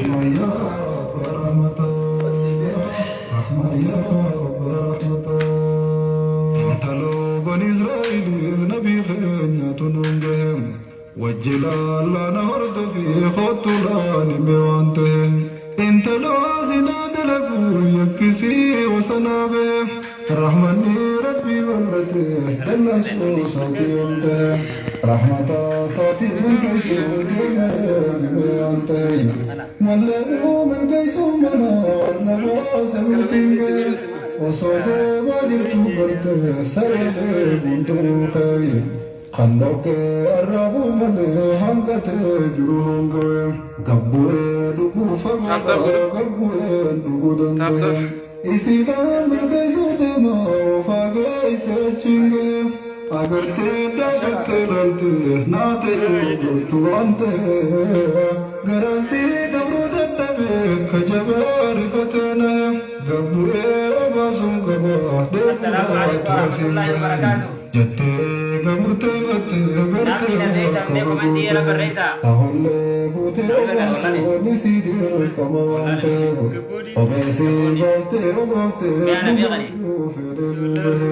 Rahma yaa Rabba rahmata, Rahma yaa Rabba rahmata. Intaloo bani Israa'eliis nabii keenyatu nuun gahe. Wajji laallaa na hordofi kottu laali mee waan tahe. Intaloo zinaa dalagu yakkisii wasanaa bahe. Rahmanni Rabbii bal'ate dallansuu isaatii ol tahe. Rahmata isaatiin milkeessuu deema eegi mee waan tahe. Mallee milkeessuun mana warra baase milkiin gahe. Osoo deemaa jirtuu garte saree deemuun ta'uu kee. Kan dhoqqee arraabuu malee hanqatee jiru hongawe. Gad bu'ee dhuguu Taap taap fagoodha godhu. gad bu'een dhuguu Taap taap. danda'e. Isiidhaan milkeessuu deema oofaa geesse achiin gahe. Agartee dhaabattee laalte naa ta'e gartuu waan ta'e. Garaan sii dabruu dadhabe akka jabaa rifatee nahe. Gad bu'ee obaasuun qaba Assalaamu dheebuudhaa alaikum tura siin warahmatullahi gahe. wabarakaatuh. Jettee gamurteeffatte Namni gartee na beektan mee akkuma komentii jala goote barreessaa. tahullee guutee Namni beektan obaasuu wallahi. wanni sii dirqama waan Wallahi. ta'eef obeesii Gaboodii. baaftee obaaftee Mee ana beekani. dhuguu fedhe nuu bahe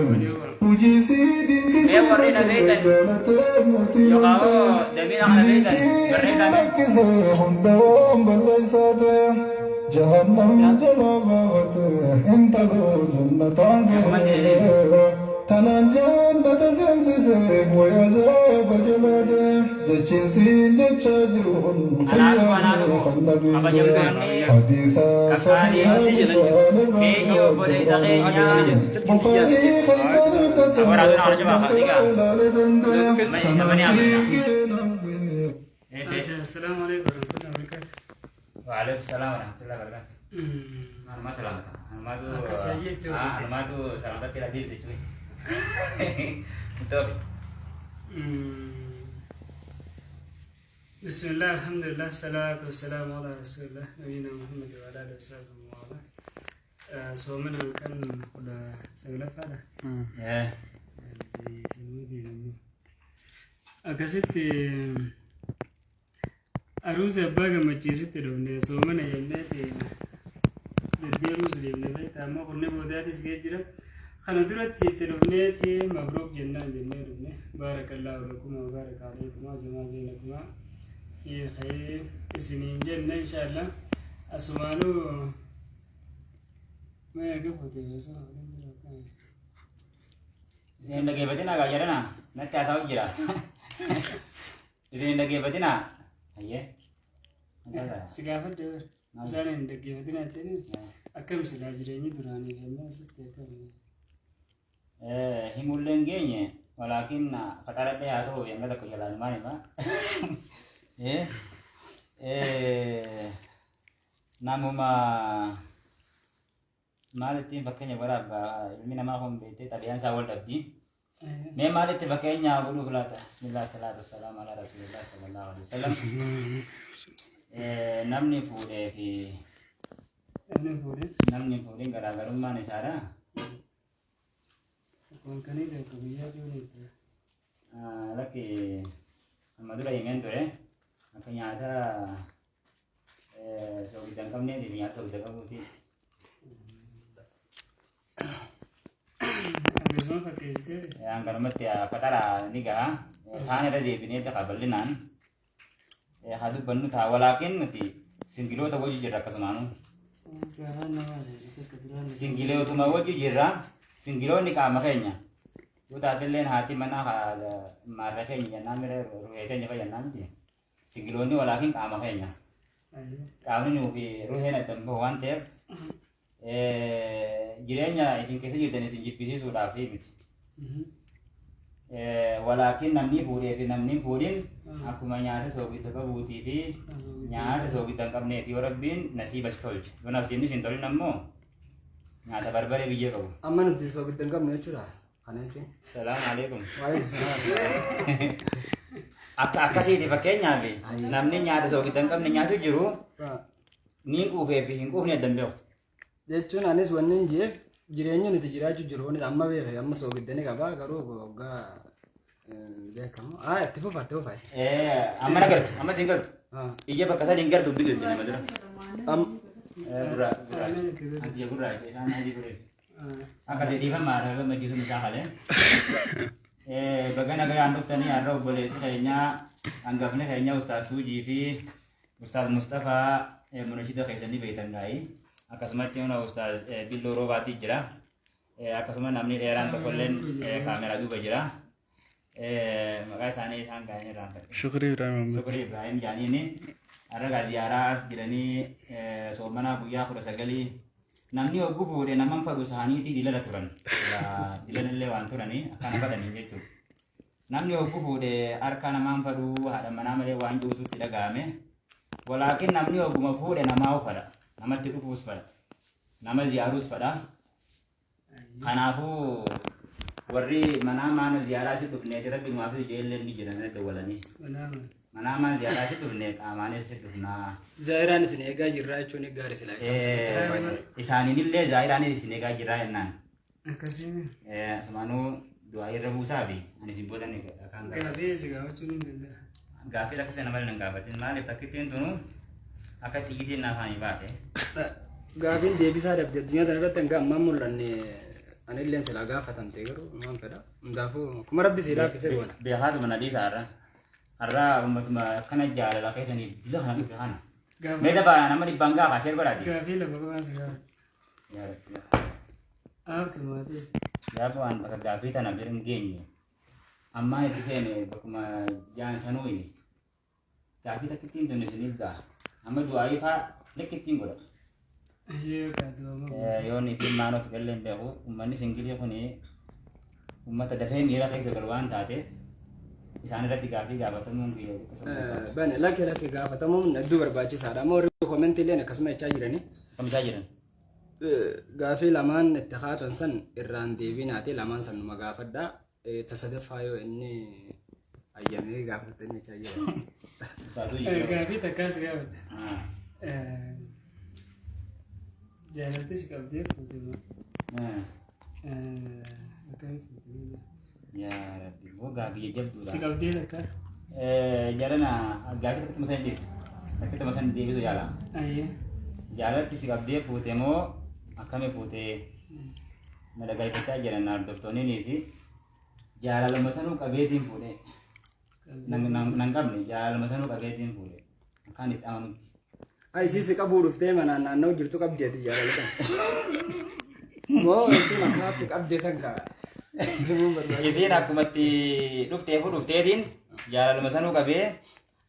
hojii sii Mee warri na dinqisiifatee beektan jaalatee mootii yookaan waan hoo ta'e damiina kana dilii beektan sii isii barreessaa mee. lakkise hunda waan balleessaa ta'e jahannam jalaa baafate intaloo jannataan Mee komentii gahe jedhee. Tanaan jannata seensise way azaaba jalaa dahe jechiin siin jechaa jiru kun Anaa dhufu anaa fayyaa dhufu kan nabiin jedhe kabajamtoonni hadiisa qaqqaalii sahihaa isaan irraa keenya obboleessa Abdurrahmaan keenya jedhe Bukhaarii keessaan Waraabina hirkatame kana jabaa kan kaa digaa. ilaale danda'e Namni tanaan haasofna. siin ga'e naaf ga'e. Assalamu alaikum warahmatullahi wabarakatuh. Waalaikum salaam warahmatullahi wabarakatuh. Anuma salamata. Anumatu Akkas baay'ee itti ah hojjete. anumatu salamata sila deebise jechuudha. Toofi. Bismillah, alhamdulillah, salaatu wassalaamu ala rasulillah, nabiyina Muhammad wa ala alihi wa sahbihi wa ala. Soomana halkan 19ffaadha. Akkasitti Aruusa abbaa gammachiisitti dhufne soomana jenneeti deddeemuus deemne beekta amma kunne boodaatis ga'ee jira. Kana duratti itti dhufneeti mabruuk jennaan jennee dhufne baarakallaahu lakuma wa baaraka aleekuma jamaa beelakuma fi khayr isiniin jenne inshaallah asumaanuu mee gafuute osoo Isin hin dhaggeeffatinaa gaa jedhana natti haasa'u jira. Isin hin dhaggeeffatinaa. Hayyee. Si gaafadhe bar. Isaan hin dhaggeeffatinaa jettanii akkam silaa jireenyi duraanii fi ammaa asitti akkam. Himullee hin geenye walaakin faxaradhee haa ta'u hanga tokko jalaan maal hima. Namuma Maal ittiin fakkeenya godhaaf gaa ilmi namaa kun beektee xabiyaan isaa wal dhabdi. Mee maal itti fakkeenya godhuuf laata? Bismillah salaatu wassalaam ala rasuulillah sallallahu alaihi wasallam. Namni fuudhee fi Namni fuudhee namni hin fuudhin garaagarummaan isaadha. Akkuma kanii tokko guyyaa jiruun Lakki amma dura himeen ture akka nyaata Soogidda hin qabnee fi nyaata soogidda qabuuti. Akkasuma fakkeessitee. Hanganumatti faxara ni gaha. Kaan irra deebinee ta'a bal'inaan. Haa dubbannu ta'a. Walaakin nuti singiloota wajji jirra akkasumaanuu. Gaafaan nama aseessitu akka duraan. Singilootuma wajji jirra. Singiloonni qaama keenya. Yoo taatelleen haati manaa maarra keenya jennaan mira ruhee keenya fayyannaa miti. Singiloonni walaakin qaama keenya. Qaamni nuu fi ruheen adda hin bahu waan ta'eef jireenya isin keessa jirtan isin jibbisiisuudhaaf miti. Walaakin namni fuudhee fi namni hin fuudhin akkuma nyaata soogidda qabuutii fi nyaata soogidda hin qabneeti yoo rabbiin nasiiba si tolche. Yoo nasiibni si hin tolin ammoo nyaata barbaree biyyee qabu. Amma nuti soogidda hin qabnu jechuudha. Kana jechuun. Salaam alaikum. Waalaikum salaam. Akka akkasiiti fakkeenyaaf namni nyaata soogidda hin qabne nyaatu jiru ni quufee fi hin quufne adda hin beeku. Jechuun anis wanni hin jeef jireenya nuti jiraachuu jiru kunis amma beeke amma soogidda ni qaba garuu waggaa beekamu. Ah itti fufa itti fufa. Amma na gartu amma siin gartu ija bakka sadi hin gartu biqilti nama dura. Gurraacha. Anti gurraacha isaan adii ture. Akkasii dhiifamaadha gammachiisuun isaa halee. Baga nagayaan dhuftanii har'a obboleessi keenya hangafni keenya Ustaaz Tuujii fi Ustaaz Mustafaa munashida keessanii beektan gaa'ii. Akkasumatti immoo Ustaaz Billoo Roobaatti jira. Akkasuma namni dheeraan tokkolleen kaameraa duuba jira. Maqaa isaanii isaan gaa'ii irraan fedhe. Shukrii Ibrahim Ahmed. Shukrii Ibrahim jaaniini har'a gaa ziyaaraa as jiranii soomanaa guyyaa 19 namni hogguu fuudhe naman fadhu isaaniitii dilala turan. Dilalallee waan turanii akkana fadhanii jechuudha. Namni hogguu fuudhe harka namaan fadhuu haadha manaa malee waan jiruutu dhaga'ame. Walaakin namni hogguma fuudhe namaa fadha. Namatti dhufuus fadha. Nama ziyaaruus fadha. Kanaafuu warri manaa maana ziyaaraa si dhufnee rabbi numaaf ijoolleen ni jiran dawwalanii. Manaa maana ziyaaraa si dhufnee qaamaanis si dhufnaa. Zaayiraan isin eegaa jirraa jechuun gaarii silaa isaan sana. Isaaniinillee zaayiraanis isin eegaa jirraa jennaan. Akkasii. Asumaanuu du'aa irra buusaa fi ani isin booda ni kan Gaafii si gaafachuu ni danda'a. Gaafii lakkitti nama hin gaafatin maaliif takkittiin tunu akka xiyyitiin nafaanii baate. Gaafiin deebisaa dhabde addunyaa kana irratti hanga ammaan mul'anne anilleen silaa gaafatamte garuu maal fedha. Hundaafuu akkuma rabbi sii laaffise goona. Beekaatuma na dhiisa har'a. Har'a uummatuma akkana jaalala keessaniif dila kana dhufe kana. Mee dabaa nama dhibbaan gaafa share godhaati. Gaafii lama qabaan si gaafata. Yaa Rabbi. Aaftu maatii. Gaafa waan bakka gaafii tana bira hin geenye. Ammaan itti seene bakkuma jaan sanuu gaafii takkittiin tun isiniif ga'a. Amma du'aayii faa likkittiin godha. Yoo kaaduu Yoon ittiin maanoo tuqellee hin beeku uummanni singilii kuni uummata dafee miira keessa galu waan taateef isaan irratti gaafii gaafatamuun kiyya xiqqoo Bane lakke lakke gaafatamuun hedduu barbaachisaadha. Amma warri commentii illee akkasuma jechaa jiranii. Akkamisaa jiran? Gaafii lamaan itti kaatan san irraan deebinaati lamaan san numa gaafadhaa. Ta sadaffaa yoo inni ayyamee gaafatanii jechaa jiran. Ustaazuu jiru. Gaafii takkaa si gaafadha. Jaalalti si qabdee fuute moo? Akkamiin fuute moo? Yaa Rabbi, boo gaafii jajjabduudha. Si qabdee takka? Jalana gaafii takkitti masan dhiisa. Takkitti masan deebisu yaala. Ayyee. Jaalalti si qabdee fuute moo akkami fuute na dhagaifachaa jiran hordoftoonniinis jaalaluma sanuu qabeetiin fuudhe. Nan qabne jaalaluma sanuu qabeetiin fuudhe. Akkaan itti amanutti. Ai si qabuu dhuftee manaan naanna'u jirtu qabdi ati jaalala san. Moo jechuun akkanatti qabdee san kaa. Himuun barbaada. Isiin akkumatti dhufteefu dhufteetiin jaalaluma sanuu qabee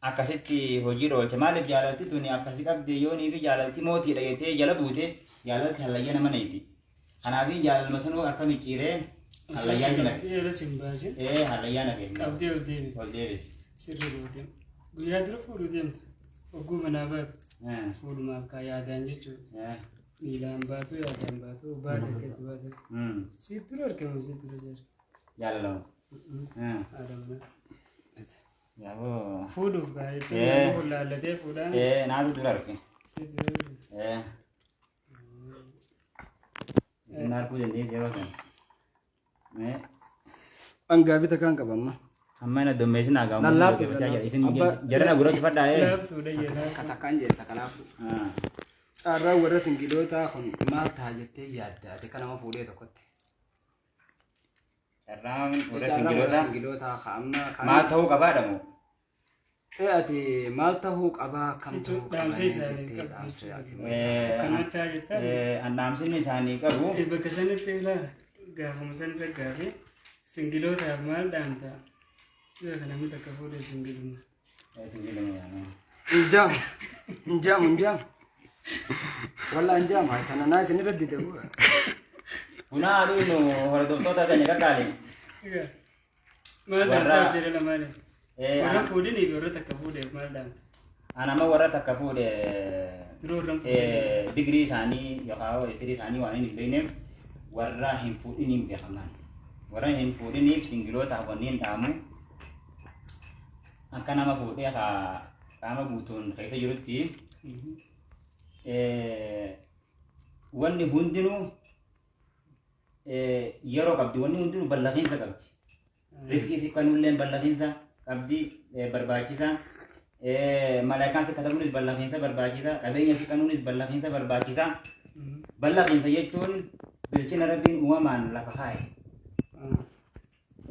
akkasitti hojii oolche. Maaliif jaalalti tuni akkasi qabde yoonii fi jaalalti mootiidha jettee jala buute jaalalti hallayya nama nayti. Kanaaf jaalaluma sanuu harka micciiree Osoo hallayyaa si naqe. qabdee ala si hin baasin Ee hallayyaa naqe. qabdee ol deebite. Ol deebise. Sirri goote. Guyyaa dura fuudhuu deemtu. Hogguu manaa baatu. Fuudhumaaf kaa yaadaan jechuudha. Miilaan baatu yaadaan baatu baate akka itti baate. Si dura argama si dura si argama. Jaalalama. Haadha manaa. Yaaboo. Fuudhuuf kaa jechuun namni kun laallatee fuudhaan. Ee naatu dura arge. Si dura argama. Ee. Isin arguu dandeessi yeroo sana. Mee. An gaafii takkaan qaba amma. Amma ina dommeessin hagaa Lallaaftu, Isin Abbaa- jarana gurratti fadhaa ee. Laaftuudha jedhaa. Takkaan jee takka laaftu. Carraan warra singilootaa kun maal ta'a jettee yaadda ati kan nama fuudhee tokkotti. Carraan warra Carraan warra singilootaa singilootaa ka amma kan- maal ta'uu qabaadha moo? Ee ati maal ta'uu qabaa akkam ta'uu qabaa Dhaamsa isaanii jettee qabdu dhaamsa ati. Akkanatti haa jettaa? Dhaamsinni isaanii qabu. Bakka sanitti ilaala. Gaafuma sanirra gaafii singilootaaf maal dhaamta? Yoo kana namni takka fuudhe singiluma. Singiluma yaana. Injaamu injaamu injaamu. Walla injaamu kana naa isin irra dide bu'a. Bunaa aduun hordoftoota keenya qaqqaali. Egaa maal dhaamtaaf jedhe lamaanii? Warra fuudhinii fi warra takka fuudheef maal dhaamta? Anama warra takka fuudhe Duroo warra hin fuudhin. digirii isaanii yookaan istirii isaanii waan hin beekneef warra hin fuudhiniin beekaman. Warra hin fuudhiniif singilootaaf wanni hin dhaamu akka nama fuudhee haa qaama guutuun keessa jirutti wanni hundinuu yeroo qabdi wanni hundinuu ballaqiinsa qabdi. Riskii si kanullee ballaqiinsa qabdi barbaachisa. Malaayikaan si katabuunis ballaqiinsa barbaachisa. Qabeenya si qanuunis ballaqiinsa barbaachisa. Ballaqiinsa jechuun bilchina Rabbiin uumamaan lafa kaa'e.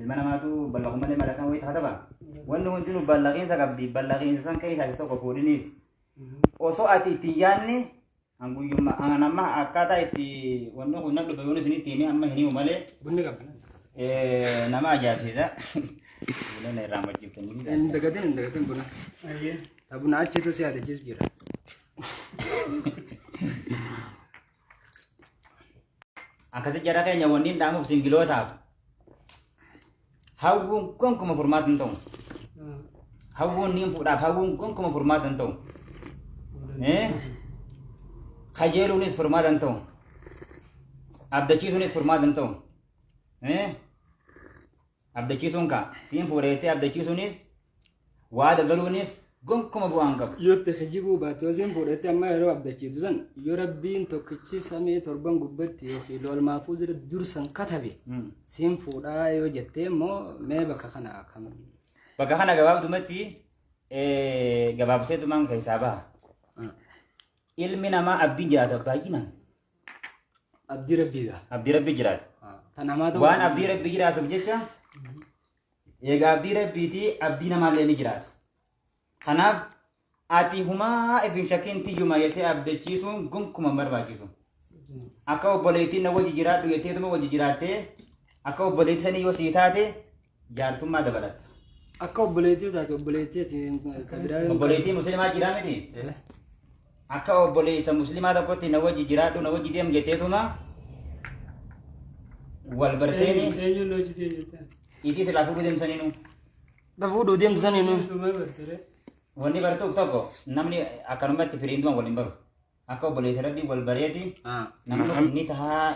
Ilma namaatu ballaqu malee malaayikaan wayii kataba. Wanni hundinuu ballaqiinsa qabdi. Ballaqiinsa san keessaa isa tokko fuudhiniif. Osoo ati itti hin yaadne hanguyyummaa an amma akkaataa itti wanni kun na dhufe yoon isinitti hime amma hin himu malee Bunni qabna. Nama ajaa'ibsiisa. Buna na irraa machiiftanii. Hin dagatin, hin dagatin buna. Ayyee. Ta buna achitu si yaadachiisu jira. Akkasi jara keenya wanni hin dhaamuuf singilootaaf. Hawwuun gonkuma furmaata hin ta'u. Hawwuun niin fuudhaaf hawwuun gonkuma furmaata hin ta'u. Kajeeluunis furmaata hin ta'u. Abdachiisuunis furmaata hin ta'u. Abdachiisuun kaa siin fuudheettee abdachiisuunis waada galuunis gonkuma bu'aa hin qabu. Yoo itti kijibuu baatte yoo siin fuudhette amma yeroo abdachiiftu san yoo Rabbiin tokkichi samii torban gubbatti yookiin lool maafuuz irra dursan katabe siin fuudhaa yoo jettee immoo mee bakka kana akkam. Bakka kana gabaabdumatti gabaabseetumaan keessaa baha. Ilmi namaa abdiin jiraata baay'inaan. Abdii Rabbiidha. Abdii Rabbii jiraata. Kan namaa ta'uu Waan abdii Rabbii jiraatuuf jecha egaa abdii Rabbiitii abdii namaallee ni jiraata. Kanaaf ati humaa if hin shakkiin tiyyuma jettee abdachiisuun gonkuma hin barbaachisu. Akka obboleettiin na wajji jiraadhu jetteetuma wajji jiraattee akka obboleettii sanii yoo sii taate jaartummaa dabalatta. Akka obboleettii taate obboleettii ati ka biraa yoo Obboleettii musliimaa jiraa miti? Eh, Akka obboleessa musliimaa tokkotti na wajji jiraadhu na wajji deemu jetteetuma wal barteeni Eenyuun hojjetee jettan? isii silaa fuudhuu deemsaniinu. Ta fuudhuu deemtu saniinu. Tuma bartere. Wanni bartuuf tokko namni akkanumatti firiinduma wal hin baru. Akka obboleessa rabbii wal bareeti namni kun ni tahaa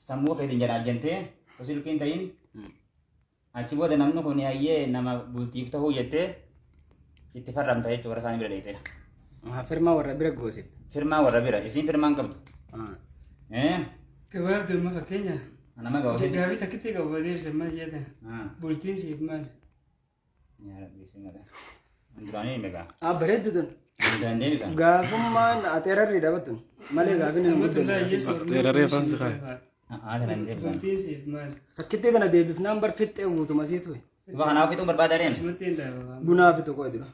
sammuu keetiin jedhaa jentee osoo ilkiin ta'in achi booda namni kun hayyee nama bultiif tahuu jettee itti farramta jechuudha warra isaanii bira dheeyxee. Firmaa warra bira goosifta. Firmaa warra bira isiin firmaa hin qabdu. Eh? Gabaabduu amma fakkeenya. Nama gabaabduu. Gaafii takkitti qabu deebise maal jettan? Bultiin siif maali? Yaa Rabbi isin mata. Duraanii hin dhagaa. Ah, bareeddu tun. Hin deebisan. Gaafummaan ateerarri dhabatun malee gaafin hin guddanne. Ateerarri afaan si kaa'e. Haa kana hin deebisan. Bultiin siif maali? Takkittee tana deebifnaan bar fixxee guutuma sii ture. Duba kanaaf fixuun barbaada reen. Asumatti hin dhaabama. Bunaa fitu koo dura.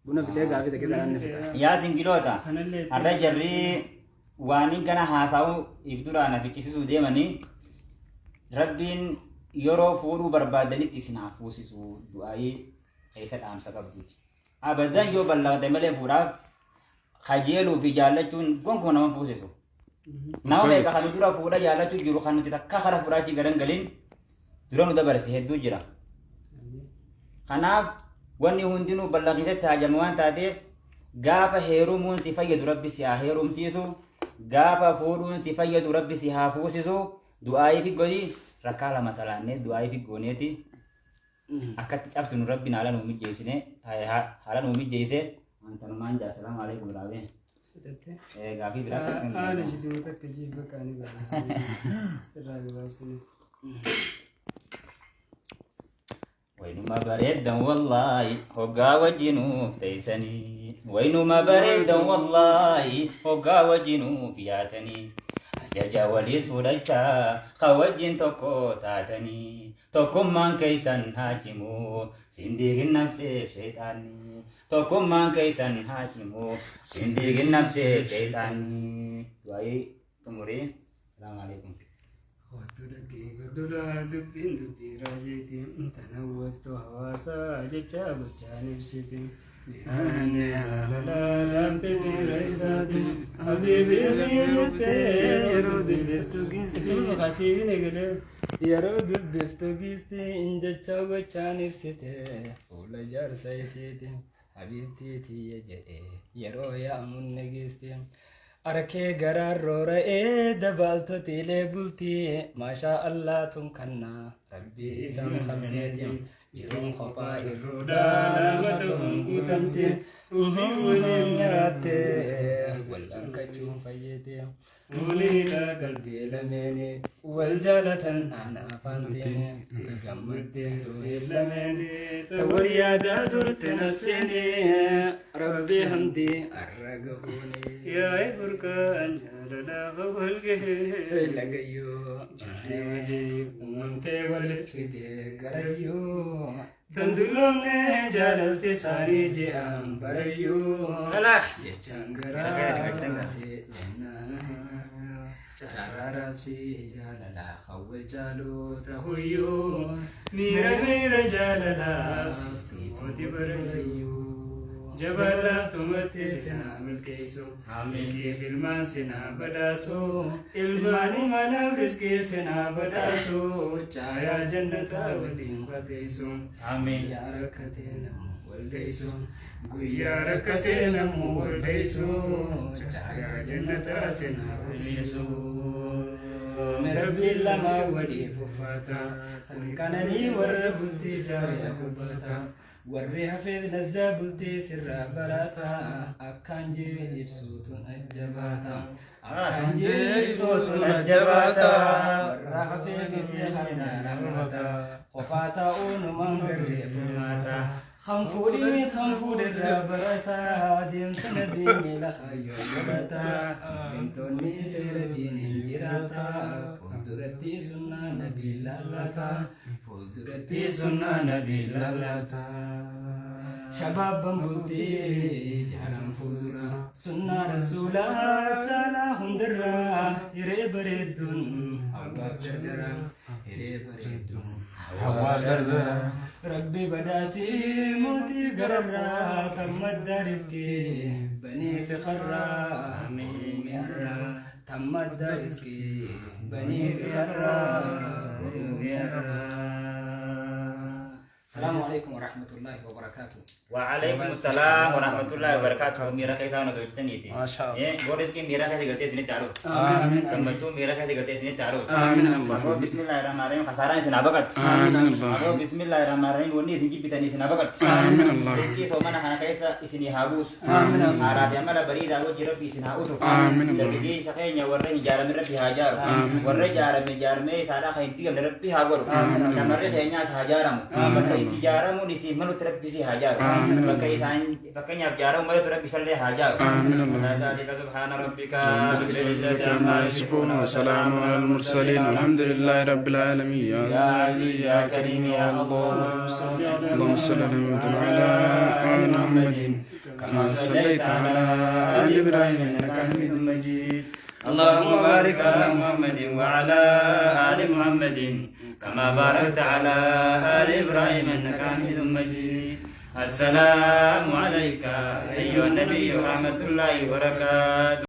Buna fixee gaafii takkee tanaan ni fixa. Yaa singiloota. Kanallee itti- Har'a jarri waan gana haasa'uu if duraa na ficcisiisuu deemanii Rabbiin yeroo fuudhuu barbaadanitti isin haa fuusisu du'aayii keessa dhaamsa qabduuti. Abadan yoo ballaqde malee fuudhaaf kajeeluu fi jaallachuun gonkumaa nama fuusisu. Nama meeqa kan dura fuudha jaallachuu jiru kan nuti takka kara fuudhaa achi garan galin dura nu dabarse hedduu jira. Kanaaf wanni hundinuu ballaqiisatti haajama waan taateef gaafa heerumuun si fayyadu Rabbi si haa heerumsiisu gaafa fuudhuun si fayyadu Rabbi si haa fuusisu du'aayii fi godhi rakkaa lama salaannee du'aayii fi gooneeti akkatti cabsinu Rabbiin haala nuu mijjeessine haala nuu mijjeesse antanumaan jaa salaamu alaikum raabee Fixattee. gaafii biraa Haala ishee takka jiif bakka ani bara. Sirraa gabaabsine. Waynuma bareeddan wallaahi hoggaa wajjinuuf teessanii. Waynuma bareeddan wallaahi hoggaa wajjinuuf yaatanii. Ajaja waliis fudhachaa ka wajjin tokko taatanii. Tokkummaan keessan haa cimu sindiigin nafseef sheexaanni. Tokkummaan keessan haa cimu sindiigin nafseef sheexaanni. Du'aayii xumurii. Salaamu alaikum. Kootu dhaggeeffadhu laa dubbiin dubbii raajiiti tan hawwattu hawaasaa jecha gochaan ibsiti. Mi'aanni jaalalaa laafte miira isaati habiibii jettee yeroo dubbiftu giisti. Itti fufa kasiin eegalee. Yeroo dubbiftu giisti jecha gochaan ibsite fuula jaarsa isiiti. Habiibtii tiyya jedhe yeroo yaamuun ni geeste. Arkee garaan roora'ee dabaaltotiilee bultii maashaa Allah tun kannaa rabbii isan kalkeeti. Jiruun kophaa irruudhaa nama ta'uun guutamte dhufii waliin jiraatte wal argachuun fayyade. teete. Fuulidha qalbii lameeni wal jaalatan ana afaan teene gammaddeen ruhii lameeni ta'uu yaadaa turte nafseeni rabbi hamdii arra gahuuni. Yaa'e burqaan jaalalaa wal gahee. Lagayyoo uumamtee wal fidee garayyoo tan dulloomne jaalalti isaanii ji'aan barayyoo jechaan garaa jennaan carraa raabsii jaalalaa hawwa jaaloo tahuyyoo Miira miira jaalalaa sitti barayyoo. Jabaan laaftumatti sinaa milkeessu. Riskiif ilmaan sinaa badhaasu. Ilmaan imalaaf riskii sinaa badhaasu. Caayaa jannataa waliin qateessu. Amiin. Guyyaa rakkatee namu wal geessu. Guyyaa rakkatee namu wal geessu. Caayaa jannataa sinaa horsiisu. Rabbiin lama waliif uffata. Kan qananii warra bultii jaaree dubbata. Warri hafees lazzaa bultii sirraa barata. Akkaan jee ibsuutuun ajjabaata. Akkaan jee ibsuutuun ajjabaata. Warra hafeefis harnaa rahmata. Qofaa ta'uu numaan garree furmaata. Hanfuudhinis hanfuudhirraa barata. Deemsa nabii miila kaayyoo godhata. Muslimtoonni seera diiniin jiraata. Fuulduratti sunnaa nabii laallata. Fuulduratti sunnaa nabii laallata. Shabaabban bultii jaalan fuuldura. Sunnaa rasuulaa caalaa hundarraa. Hiree bareedduun hawwaaf dardara. Hiree bareedduun hawwaaf dardara. Rabbi badhaasii mootii gararraa kan madda riskii banii fi karraa mi'arraa kan madda riskii banii fi karraa mi'arraa. Salaamu alaikum wa rahmatullahi wa barakaatuh. وعليكم السلام ورحمة الله وبركاته. miira keessaa nu tolchitaniiti. Maasha Allah. Boo riskiin miira keessa galtee isinitti haadhu. Amiin. Gammachuun miira keessa galtee isinitti haadhu. Amiin Allah. Aboo bismillaahi rahmaani rahiim kasaaraan isin haa baqattu. Amiin Allah. Aboo bismillaahi rahmaani rahiim wanni isin jibbitanii isin haa baqattu. Amiin Allah. Riskii soomana kana keessa isinii haa buusu. Amiin Allah. Haaraa fi amala bariidaa wajji rabbi isin haa utu. Amiin Allah. Dargaggeessa keenya warra hin ijaaramin rabbi haa ijaaru. Amiin. Warra ijaarame ijaarmee isaadhaa kan hin diigamne rabbi haa godhu. Amiin. Shamarri keenyaas haa ijaaramu. Bakka itti ijaaramuun isiin malutti rabbi isii haa ijaaru. Amiin. Bakka isaan fakkeenyaaf ijaaramu malutti rabbi isallee haa ijaaru. Amiin Allah. ذلك سبحان ربك العزة عما يصفون وسلام على المرسلين والحمد لله رب العالمين. يا عزيز يا كريم يا الله. اللهم صل على محمد وعلى آل محمد كما صليت على آل إبراهيم إنك حميد مجيد. اللهم بارك على محمد وعلى آل محمد كما باركت على آل إبراهيم إنك حميد مجيد. السلام عليك أيها النبي ورحمة الله وبركاته.